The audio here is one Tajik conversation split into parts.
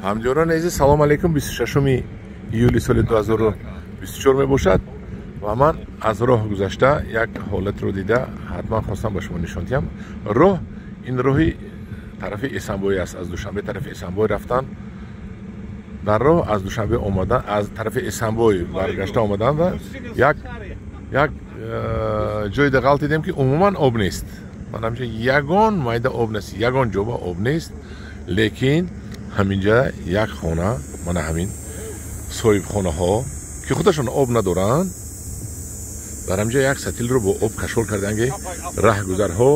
Ҳамдиёрони азиз, салом алейкум. 26 июли соли 2024 мебошад ва ман аз роҳ гузашта як ҳолатро дида ҳатман хостам ба шумо нишон диҳам. Роҳ ин роҳи тарафи Эсанбой аст. Аз Душанбе тарафи Эсанбой рафтан, дар роҳ аз Душанбе омадан, аз тарафи Эсанбой баргашта омадан ва як ҷойда ғалтидем, ки умуман об нест. Ман ҳаминҷа ягон майда об нест, ягон ҷоба об нест, лекин ҳаминҷа як хона, мана ҳамин соҳибхонаҳо, ки худашон об надоранд, дар ҳаминҷа як сатилро бо об кашол карданд, ки раҳгузарҳо,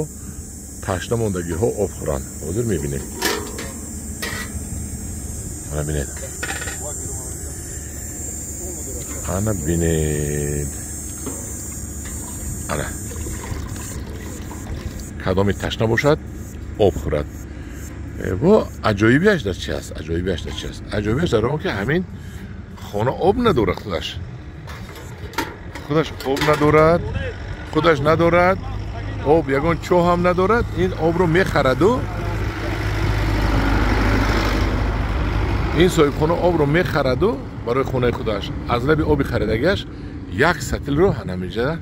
ташна мондагиҳо об хӯранд. Ҳозир мебинем. Ана бинед, ана бинед, ана кадоми ташна бошад, об хӯрад. Бо аҷоибиаш дар чи аст? Аҷоибиаш дар чи аст? Аҷоибиаш дар он, ки ҳамин хона об надорад, худаш об надорад, худаш надорад об, ягон чоҳ ҳам надорад. Ин обро мехараду, ин соҳибхона обро мехараду барои хонаи худаш аз лаби оби харидагиаш як сатилро ҳаминҷа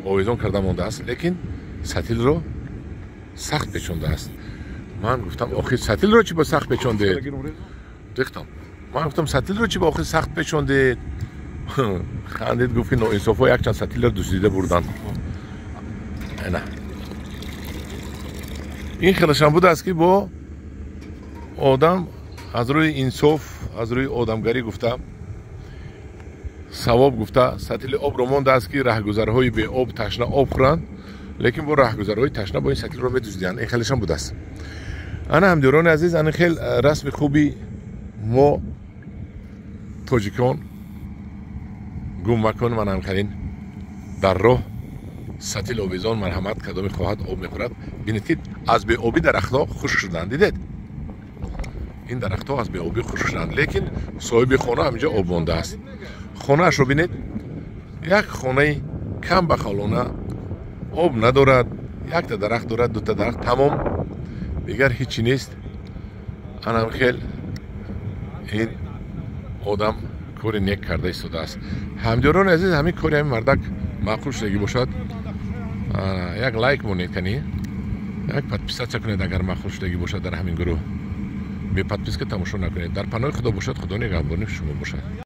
овезон карда мондааст, лекин сатилро сахт печондааст. Ман гуфтам, охир сатилро чӣ ба сахт печондед? Дихтам, ман гуфтам, сатилро чӣ ба охир сахт печондед? Хандид, гуфт, ки ноинсофҳо якчанд сатилро дуздида бурданд. Ана ин хелашам будааст, ки бо одам аз рӯи инсоф, аз рӯи одамгарӣ гуфта, савоб гуфта, сатили обро мондааст, ки раҳгузарҳои беоб, ташна об хӯранд, лекин бо раҳгузарҳои ташна бо ин сатилро медуздиянд. Ин хелешам будааст. Ана ҳамдиёрони азиз, ана хел расми хуби мо тоҷикон гум макун. Ман ҳамхелин дар роҳ сатил овезон, марҳамат, кадоме хоҳад, об мехӯрад. Бинед, ки аз беобӣ дарахтҳо хушк шуданд. Дидед, ин дарахтҳо аз беобӣ хушк шуданд, лекин соҳиби хона ҳаминҷа об мондааст. Хонаашро бинед, як хонаи камбахалона, об надорад, якта дарахт дорад, дута дарахт, тамом, дигар ҳичи нест. Анам хел ин одам кори нек карда истодааст. Ҳамдиёрони азиз, ҳамин кори ҳамин мардак маъқул шудагӣ бошад, як лайк монед, кани як подписаться кунед, агар маъқул шудагӣ бошад. Дар ҳамин гурӯҳ бе подписка тамошо накунед. Дар паноҳи Худо бошад, Худо нигаҳбони шумо бошад.